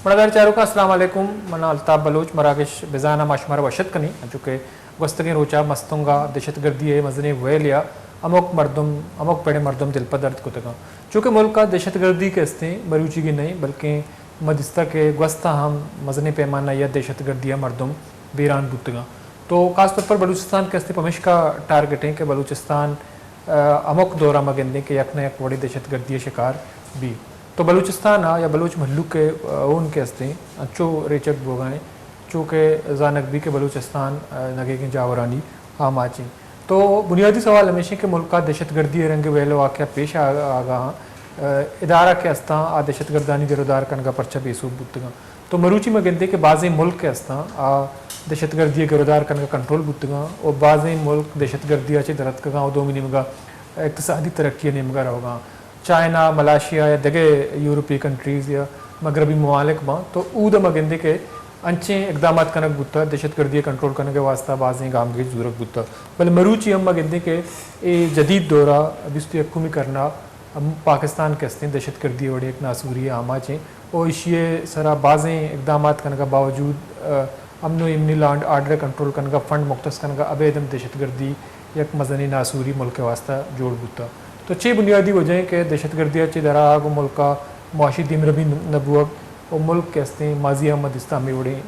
شمئے دار چاروکاں، السلام علیکم۔ من الطاف بلوچ، مراگش بزاں ما شمارا وش اتک کنیں۔ انچو کہ گوستگیں روچا مستونگا دہشت گردی ءِ مزنیں ویلے ءَ ہمک مردم، ہمک پڑے مردم دل پہ درد کتگاں۔ چونکہ ملک ءَ دہشت گردی کہ استیں مروچیگی نہیں، بلکیں ما دیستہ کہ گوستہ ہم مزنیں پیمانہ یا دہشت گردی ءَ مردم بیران بوتگاں۔ تو خاص طور پر بلوچستان کہ استیں پمیشکا ٹارگٹ ہیں کہ بلوچستان، آ، ہمک دورہ ما گندیں کہ یک نہ یک وڑے دہشت گردی ءِ شکار بی۔ تو بلوچستان ءَ یا بلوچ مہلوک ءِ، آ، ہون کہ استیں انچو ریچگ بوگا ہیں، چو کہ زانگ بی کہ بلوچستان، آ، نگیگیں جاورانی آماچ ہیں۔ تو بنیادی سوال ہمیش ہیں کہ ملک ءَ دہشت گردی ءِ رنگ ویل ءُ واقعہ پیش آ-، آگا ہاں، آ، ادارہ کہ استاں آ دہشت گردانی گرودار کنگا پرچہ بے سوب بوتگاں۔ تو مروچی ما گندیں کہ بازیں ملک کہ استاں آ دہشت گردی ءِ گرودار کنگا کنٹرول بوتگاں ءُ بازیں ملک دہشت گردی ءَ چہ درتکگاں ءُ دومی نیمگا اقتصادی ترقی ءِ نیمگا روگاں۔ چائنا، ملائیشیا یا دگہ یورپی کنٹریز یا مغربی ممالک باں، تو اود ءَ ما گندیں کہ انچیں اقدامات کنگ بوتہ، دہشت گردی ءِ کنٹرول کنگ ءِ واستہ بازیں گامگیج زورگ بوتہ۔ بلے مروچی ہم ما گندیں کہ اے جدید دور ءَ بیست ءُ یکمی کرن ءَ ہم پاکستان کہ استیں دہشت گردی ءِ وڑیں یک ناسوری ءِ آماچ ایں ءُ ایشی ءِ سرا بازیں اقدامات کنگ ءِ باوجود، آ، امن ءُ ایمنی، لا اینڈ آرڈر ءِ کنٹرول کنگ ءَ فنڈ مختص کنگ ءَ ابید ہم دہشت گردی یک مزنیں ناسوری ملک ءِ واستہ جوڑ بوتہ۔ تو چے بنیادی وجہ ایں کہ دہشت گردی ءَ چہ درآہگ ءُ ملک ءِ معاشی دیمربی نہ بوگ ءُ ملک کہ استیں ماضی ءَ ما دیستہ ہمے وڑیں،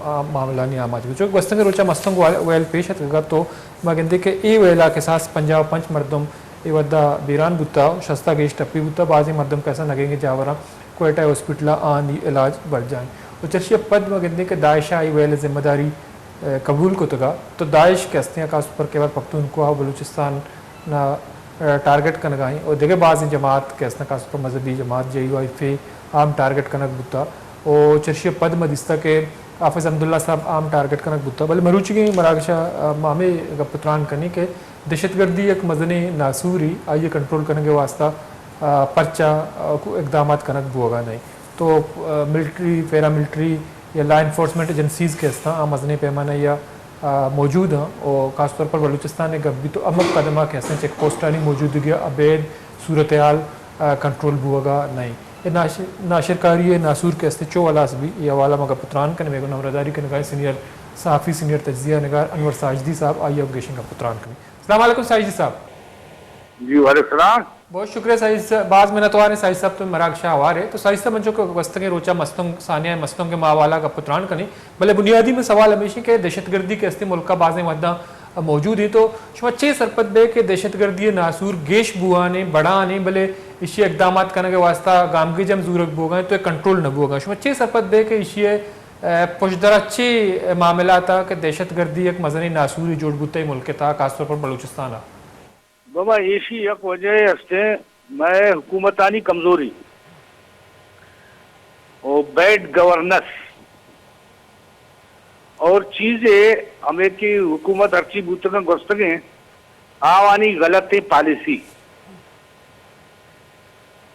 آ، معاملانی آماچ بوتہ۔ چو گوستگیں روچ ءَ مستونگ ویل، ویل پیش اتکگ ات، تو ما گندیں کہ اے ویل ءَ کساس پنجاہ ءُ پنچ مردم اے وھد ءَ بیران بوتہ، شست ءَ گیش ٹپی بوتہ، بازیں مردم کہ استاں نگیگیں جاوراں کوئٹہ ءِ ہاسپٹل ءَ آہانی علاج برجاہ ایں۔ ءُ چرشی ءَ پد ما گندیں کہ داعش ءَ اے ویل ءِ ذمہ داری، آ، قبول کتگ ءُ تو داعش کہ استیں خاص طور پر خیبر پختونخوا ءُ بلوچستان ءَ، آ، ٹارگٹ کنگ ءَ ایں ءُ دگہ بازیں جماعت کہ استاں خاص طور پر مذہبی جماعت جے یو آئی ایف اے آ ہم ٹارگٹ کنگ بوتہ ءُ چرشی ءَ پد ما دیستہ کہ حافظ حمداللہ صاحب آ ہم ٹارگٹ کنگ بوتہ۔ بلے مروچیگیں مراگش ءَ، آ، ما ہمے گپ ءُ تران کنیں کہ دہشت گردی یک مزنیں ناسورے، آئی ءِ کنٹرول کنگ ءِ واستہ، آ، پرچہ، آ، کو اقدامات کنگ بوگ ءَ نہ ایں۔ تو، آ، ملٹری، پیراملٹری یا لا انفورسمنٹ ایجنسیز کہ استاں، آ مزنیں پیمانہ ءَ، آ، موجود آں ءُ خاص طور پر بلوچستان ءِ گپ بی تو ہمک قدم ءَ کہ استیں چیک پوسٹانی موجودگی ءَ ابید صورتحال، آ، کنٹرول بوگ ءَ نہ ایں۔ اے ناش-، ناشرکاری ءِ ناسور کہ استیں چو ہلاس بی، اے حوالہ ءَ ما گپ ءُ تران کنیں، مئے گوں ہمراہداری کنگ ءَ ایں سینئر صحافی، سینئر تجزیہ نگار انور ساجدی صاحب، آئی ءَ گیشیں گپ ءُ تران کنیں۔ السلام علیکم ساجدی صاحب۔ جی، وعلیکم السلام۔ بہت شکریہ ساجد صاحب، باز منتوار ایں ساجد صاحب تو مراگش ءَ ہوار ئے۔ تو ساجد صاحب، انچو کہ گوستگیں روچ ءَ مستونگ، سانحہ ءِ مستونگ ءِ ما حوالہ ءَ گپ ءُ تران کنیں، بلے بنیادی مئے سوال ہمیش ایں کہ دہشت گردی کہ استیں ملک ءَ بازیں وھداں موجود ایں، تو شما چے سرپد بئے کہ دہشت گردی ءِ ناسور گیش بوان ایں، بڑان ایں، بلے ایشی ءِ اقدامات کنگ ءِ واستہ گامگیج ہم زورگ بوگ ءَ ایں تو اے کنٹرول نہ بوگ ءَ۔ شما چے سرپد بئے کہ ایشی ءِ، آ، پشدر ءَ چے معاملات ءَ کہ دہشت گردی یک مزنیں ناسورے جوڑ بوتہ اے ملک ءِ تہا، خاص طور پر بلوچستان ءَ؟ بابا، ایشی یک وجہ است ایں، مئے حکومتانی کمزوری و بیڈ گورننس اور چیزے ہمیں کہ حکومت ہرچی بوتگاں گوستگیں، آوانی غلطیں پالیسی۔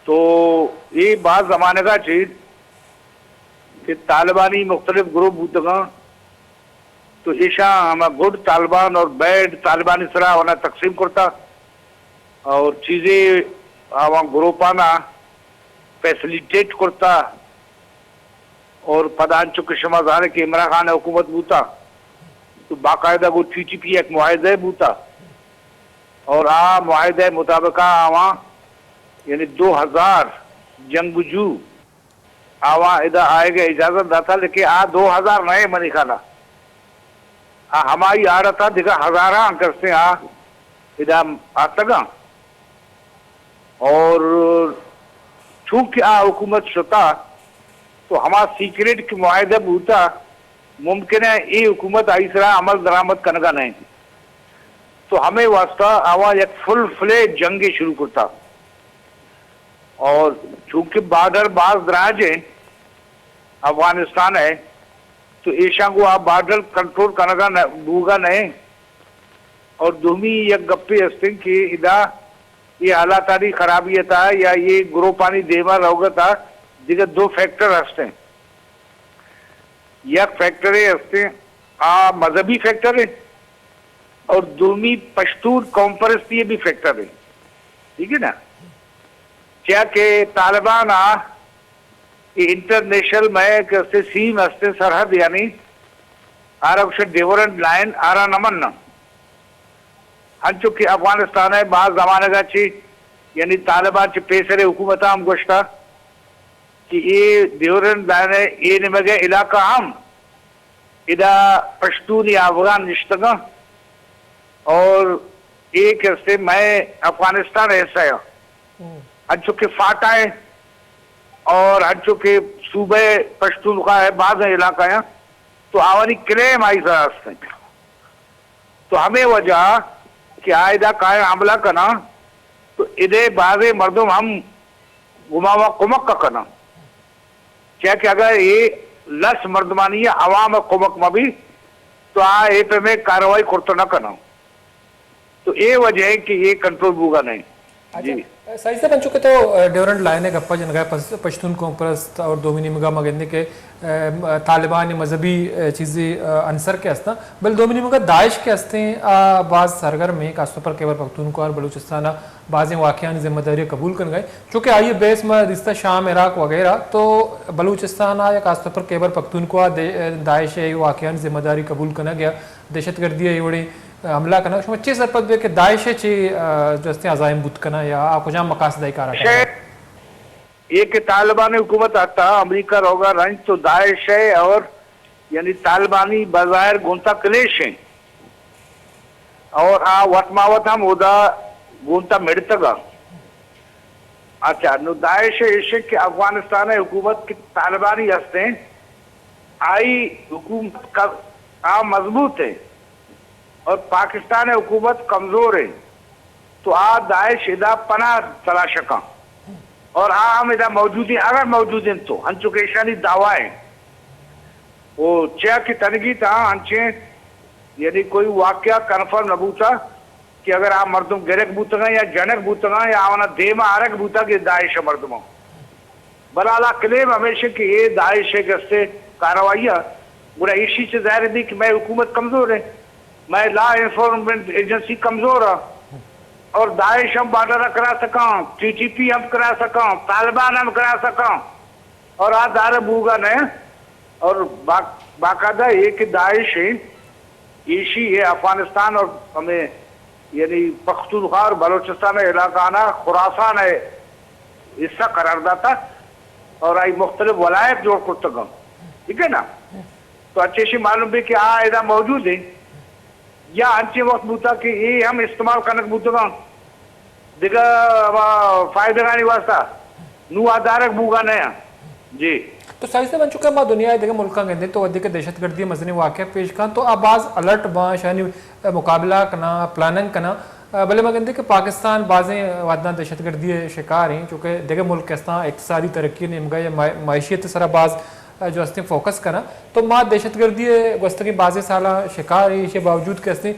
تو اے باز زمانگا چہ کہ طالبانی مختلف گروپ بوتگاں، تو ایشاں ہما گڈ طالبان اور بیڈ طالبانی سرا اونا تقسیم کرتا اور چیزے آواں گروپانا فیسلیٹیٹ کرتا۔ اور پدا انچو کہ شما زانے کہ عمران خان حکومت بوتا تو باقاعدہ گو ٹی ٹی پی یک معاہدہ بوتا اور آ معاہدہ مطابقہ آواں یعنی دو ہزار جنگجو آواں ادا آئیگ ء اجازت داتا، لیکن آ دو ہزار نئے منی خیالا۔ آ ہمائی آڑتا دگہ ہزاراں کسے آ ادا آتگاں۔ اور چونکہ آ حکومت شتا تو ہما سیکرٹ کہ معاہدہ بوتا، ممکن ہے اے حکومت آئی سرا عمل درآمد کنگا نہیں۔ تو ہمے واسطہ آواں یک فل فلیج جنگے شروع کرتا۔ اور چونکہ بارڈر باز دراج ہیں افغانستان ہے، تو ایشاں گوں آ بارڈر کنٹرول کنگا نہ، بوگا نہیں۔ اور دومی یک گپے ہستیں کہ ادا یہ حالاتانی خرابی تا یا یہ گروپانی دیما روگا تا دگہ دو فیکٹر ہستیں۔ یک فیکٹرے ہستیں، آ مذہبی فیکٹر ہے اور دومی پشتون قوم پرستی بھی فیکٹر ہے۔ ٹھیک ہے نا؟ چیا کہ طالبان آ اے انٹرنیشنل مئے کہ استے سیم استے سرحد، یعنی آرا گوشن ڈیورنڈ لائن، آرا نہ مننا۔ انچو کہ افغانستان ء باز زمانگ ء چہ، یعنی طالبان چہ پیسر حکومت ہم گوشتا کہ اے ڈیورنڈ لائن ء اے نمگ ء علاقہ ہم ادا پشتون یا افغان نشتگاں اور اے کہ استے مئے افغانستان ء حصہ ء، انچو کہ فاٹا ہے اور انچو کہ صوبہ پشتونخوا ہے، بعض علاقہ ہیں، تو آوانی کلیم آئی سرا است ہیں۔ تو ہمیں وجہ کہ آ ادا کائیں حملہ کناں، تو ادے بعضے مردم ہم گما کمک کناں۔ چیا کہ اگر اے لس مردمانی عوام ء کمک مہ بی، تو آ اے پیمیں کاروائی کرت نہ کناں۔ تو اے وجہ ہے کہ اے کنٹرول بوگا نہیں۔ اچھا، جی۔ سائیں صاحب، انچو کہ تو، آ، ڈیورنڈ لائن ء گپا جنگا پس-، پشتون قوم پرست اور دومی نیمگا ما گندے کہ، آ، طالبان مذہبی، آ، چیزی، آ، عنصر کے ہستاں، بل دومی نیمگا داعش کے ہستیں، آ، باز سرگرم ہیں، خاص طور پر خیبر پختونخوا اور بلوچستان ء بازیں واقعانی ذمہ داری قبول کنگا ہے۔ چونکہ آئی ء بحث ما دیستہ شام، عراق وغیرہ، تو بلوچستان ء یا خاص طور پر خیبر پختونخوا دے-، داعش ء واقعانی ذمہ داری قبول کنگ یا دہشت گردی ء اے وڑیں حملہ کنگ، شما چے سرپد بے کہ داعش ء چے، آ، جو استیں عزائم بوت کناں یا آ کجام مقاصد ء کارا کناں؟ شے، اے کہ طالبان حکومت آتا امریکہ روگا رنج تو داعش ہے اور یعنی طالبانی بظاہر گونتا کلیش ہیں اور آ وت ما وت ہم اودا گونتا مڑتگا۔ اچھا، نو داعش ایش کہ افغانستان حکومت کہ طالبانی ہستیں، آئی حکومت کا آ مضبوط ہے اور پاکستان حکومت کمزور ہے، تو آ داعش ادا پناہ تلاش کن اور آ ہم ادا موجود ہیں۔ اگر موجود ہیں تو انچو کہ ایشانی دعویٰ ہیں، او چیا کہ تنگی تا انچیں، یعنی کوئی واقعہ کنفرم نہ بوتا کہ اگر آ مردم گرگ بوتگاں یا جنگ بوتگاں یا آونا دیما آرگ بوتا کہ داعش مردماں۔ بلال آ کلیم ہمیش کہ اے داعش ء گستے کاروائی ء گڑا ایشی چہ ظاہر بی کہ مئے حکومت کمزور ہے، مئے لا انفورسمنٹ ایجنسی کمزور ہے اور داعش ہم بارڈر ء کرا سکاں، ٹی ٹی پی ہم کرا سکاں، طالبان ہم کرا سکاں اور آ دار بوگا نہ اور با-، باقاعدہ اے کہ داعش ہیں، ایشی ہے افغانستان اور ہمیں یعنی پختونخوا اور بلوچستان علاقہ نا خراسان ہے حصہ قرار داتا اور آئی مختلف ولایت جوڑ کرتگاں، ٹھیک ہے نا؟ تو اچھے سے معلوم بھی کہ آ ادا موجود ہیں یا انچے وقت بوتا کہ اے ہم استعمال کنگ بوتگاں دگہ ہما فائدگانی واسطہ نو آ دارگ بوگا نیا۔ جی۔ تو سائیں صاحب، انچو کہ ما دنیا ء دگہ ملکاں گندیں تو وھدے کہ دہشت گردی ء مزنیں واقعہ پیش کن تو آ باز الرٹ باں، شانی مقابلہ کناں، پلاننگ کناں، بلے ما گندیں کہ پاکستان بازیں وھداں دہشت گردی ء شکار ہیں، چونکہ دگہ ملک استاں اقتصادی ترقی ء نیمگا یا معاشیت ء سرا باز جو استیں فوکس کناں۔ تو ما دہشت گردی ء گوستگیں بازیں سالاں شکار ہیں، ایشی باوجود کہ استیں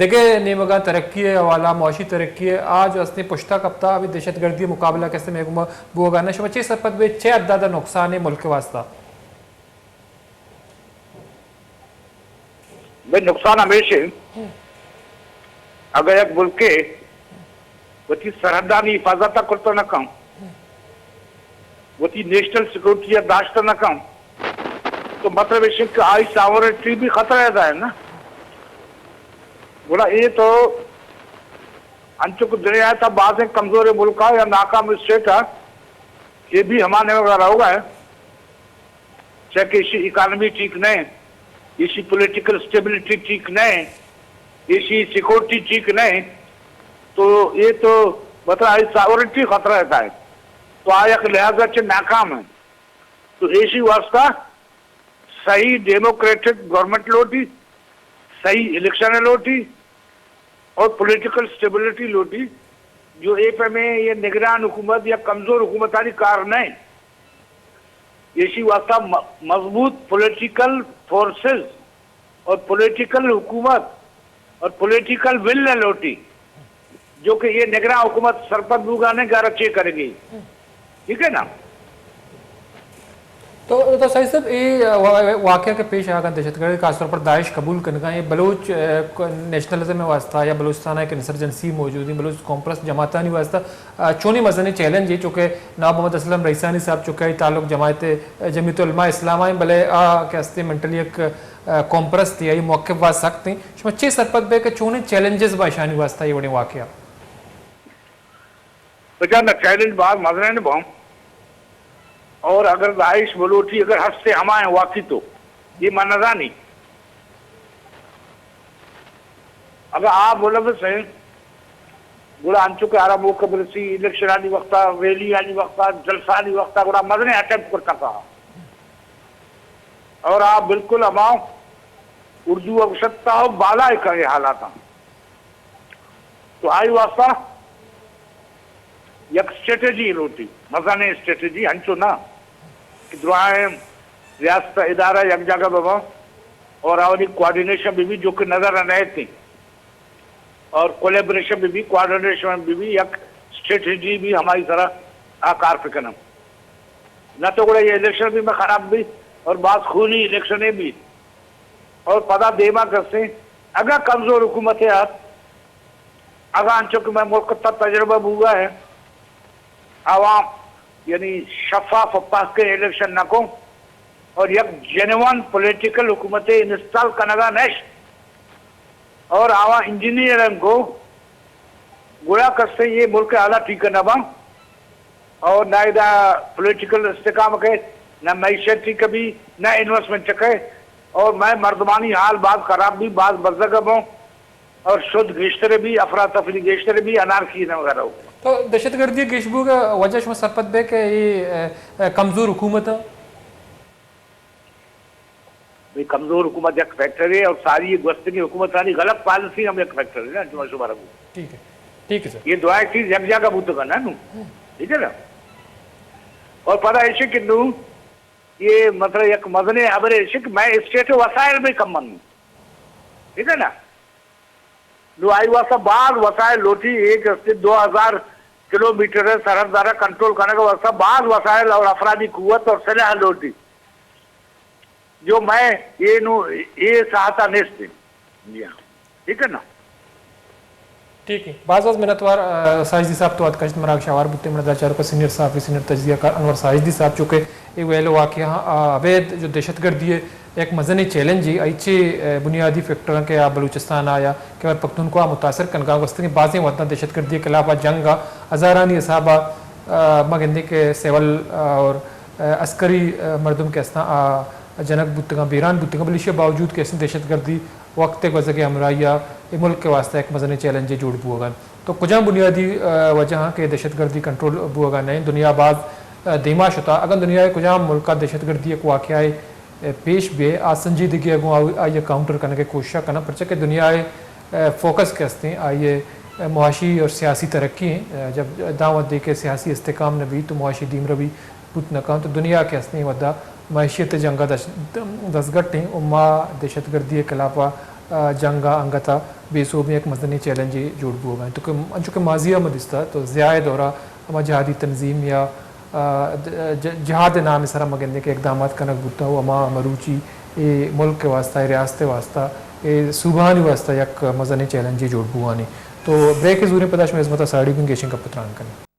دگہ نیمگاں ترقی ء حوالہ، معاشی ترقی ء آ جو استیں پشتا کپتا، ابھی دہشت گردی ء مقابلہ کہ استیں مئے گوما بوگا نہ۔ شما چے سرپد بے، چے حد ء نقصان ہے ملک ء واسطہ؟ بھئی نقصان ہمیش ہے، اگر یک ملکے وتی سرحدانی حفاظت ء کرتہ نہ کن، وتی نیشنل سیکورٹی ء داشتہ نہ کن، تو مطلب ایش کہ آئی ساورنٹی بھی خطرہ ادا ہے نا۔ گڑا اے تو انچو کہ دنیا ء تا بازیں کمزوریں ملک ء یا ناکام اسٹیٹ ء، اے بھی ہما نیمگ ء روگ ء ہے۔ چہ کہ ایشی اکانومی ٹھیک نہ، ایشی پولیٹیکل اسٹیبلٹی ٹھیک نہ، ایشی سیکورٹی ٹھیک نہ، تو اے تو مطلب آئی ساورنٹی خطرہ ہے، تو آ یک لحاظ چہ ناکام ہے۔ تو ایشی واسطہ صحیح ڈیموکریٹک گورنمنٹ لوٹی، صحیح الیکشن لوٹی اور پولیٹیکل اسٹیبلٹی لوٹی، جو اے پہ میں یہ نگران حکومت یا کمزور حکومتانی کار نہیں۔ ایشی واسطہ م-، مضبوط پولیٹیکل فورسز اور پولیٹیکل حکومت اور پولیٹیکل ول نہ لوٹی، جو کہ یہ نگراں حکومت سرپد بوگا نے گارا چے کرے گی۔ ٹھیک ہے نا؟ تو، تو ساجد صاحب، اے وا-، واقعہ کہ پیش آگا دہشت گرد، خاص طور پر داعش قبول کنگا، اے بلوچ، اے، ک-، نیشنلزم واسطہ یا بلوچستان ء کہ انسرجنسی موجود ہیں، بلوچ کانپریس جماعتانی واسطہ، آ، چونیں مزنیں چیلنج ہے، چونکہ نواب محمد اسلم رئیسانی صاحب چونکہ تعلق جماعت، آ، جمعیت علماء اسلام آئیں، بلے آ کہ ہستے مینٹلی ایک، آ، کانپریس تھی، آئی موقف وا سخت ہیں۔ شما چے سرپد بے کہ چونیں چیلنجز با اشانی واسطہ یہ وڑیں واقعہ؟ بچار نہ، چیلنج باز مزنیں باں۔ اور اگر داعش بلوٹی اگر ہستے ہمائیں واقعی تو یہ من نہ زانی۔ اگر آپ ملوث ہیں، گڑا انچو کہ آرا موقع برسی، الیکشن آنی وقتا، ریلی آنی وقتا، جلسہ آنی وقتا، گڑا مزنیں اٹیمپٹ کرتا کہا۔ اور آپ بالکل ہما اردو اگشتا بالا کہے حالات ہیں۔ تو آئی واسطہ یک اسٹریٹجی لوٹی، مزنیں اسٹریٹجی، ہنچو نہ کہ درائیں ریاست ادارہ یک جگہ بباں اور آوانی کوآرڈینیشن بہ بی جو کہ نظر نہ ایتی اور کولیبریشن بہ بی، کوآرڈینیشن بہ بی، یک اسٹریٹجی بھی ہماری طرح آ کار پکنم۔ نہ تو گڑا یہ الیکشن بھی میں خراب بھی اور بعض خونی الیکشن بھی اور پدا دیما کسے اگاں کمزور حکومت ہے، اگاں انچو کہ میں ملک تا تجربہ بوگا ہے، عوام یعنی شفاف و پاک الیکشن نہ کو اور یک جینوئن پولیٹیکل حکومت انسٹال کنگا نش اور آواں انجینئرنگ کو گڑا کسے یہ ملک حالات ٹھیک نہ باں۔ اور نہ ادا پولیٹیکل استحکام کے، نہ معیشت ٹھیک بھی، نہ انویسٹمنٹ کے۔ اور میں مردمانی حال باز خراب بھی، باز بزگ بوں۔ اور شد گیشتر بھی، افراتفری گیشتر بھی، انارکی نہ وغیرہ ہو۔ تو دہشت گردی گیش بوگ وجہ شما سرپد بے کہ یہ، اے، اے، کمزور حکومت ہے؟ بھئی کمزور حکومت یک فیکٹر ہے اور ساری یہ گوستگی حکومتانی غلط پالیسی ہم یک فیکٹر ہے نا، جو شما رہو۔ ٹھیک ہے، ٹھیک ہے سر۔ یہ دعائیں چیز یک جگہ بوتگا نا نو۔ ٹھیک ہے نا؟ اور پتہ ایشی کہ نو یہ مطلب یک مزنے خبر ایشی کہ میں اسٹیٹ وسائل بھی کم من۔ ٹھیک ہے نا؟ نو آئی واسطہ بعض وسائل لوٹی، ایک استے دو ہزار کلومیٹر ہے سرحد دارا کنٹرول کرنے کا واسطہ بعض وسائل اور افرادی قوت اور سلاح لوٹی۔ جو میں یہ نو، یہ ساہتا نیست۔ جی ہاں۔ ٹھیک ہے نا؟ ٹھیک ہے، باز باز منتوار، آ، ساجدی صاحب تو اتکشت مراگ شاوار بوتے، من دا چارو کا سینئر صحافی، سینئر تجزیہ کار انور ساجدی صاحب چونکہ اے ویل واقعہ، آ، ابید جو دہشت گردی ہے یک مزنیں چیلنج ہے، ایچے، آ، بنیادی فیکٹر ہیں کہ آ بلوچستان آیا کہ ہمیں پختونخوا متاثر کنگا گوستگیں بازیں وطن دہشت گردی کے خلاف جنگ آ ہزارانی حساب آ، آ، ما گندیں کہ سول، آ، اور، آ، عسکری، آ، مردم کہ استاں آ جنگ بوتگاں، بیران بوتگاں، بلے ایشی باوجود کہ استیں دہشت گردی وقت گوزگ ء ہمراہی ء اے ملک ء واستہ یک مزنیں چیلنجے جوڑ بوگ ء انت۔ تو کجام بنیادی، آ، وجہ آں کہ دہشت گردی کنٹرول بوگ ء نہ انت؟ دنیا باز، آ، دیما شتا۔ اگاں دنیا ء کجام ملک ء دہشت گردی یک واقعہ ء پیش بے، آ سنجیدگی ء گوں آ-، آئی ء کاؤنٹر کنگ ء کوشش ء کناں، پرچہ کہ دنیا ء، آ، فوکس کہ استیں آئی ء معاشی اور سیاسی ترقی ہیں۔ آ، جب داں وھدے کہ سیاسی استحکام نہ بیت تو معاشی دیمروی بوت نہ کنت۔ دنیا کہ استیں وھدا معیشت ء جنگ ء دش-، دزگٹ ایں و ما دہشت گردی ء خلاف ء، آ، جنگ ء انگت ء بے سوبیں یک مزنیں چیلنجے جوڑ بوگ ء انت۔ تو کہ انچو کہ ماضی ء ما دیستہ تو ضیاء ء دور ء ہما جہادی تنظیم یا، آ، ج-، ج-، جہاد ء نام ء سرا ما گندیں کہ اقدامات کنگ بوتہ و ہما مروچی اے ملک ء واستہ، اے ریاست ء واستہ، اے صوبہانی واستہ یک مزنیں چیلنجے جوڑ بوان انت۔ تو بریک ء زوریں پدا شمئے ہزمت ء ساڑی بیں، گیشیں گپ ء تران کنیں۔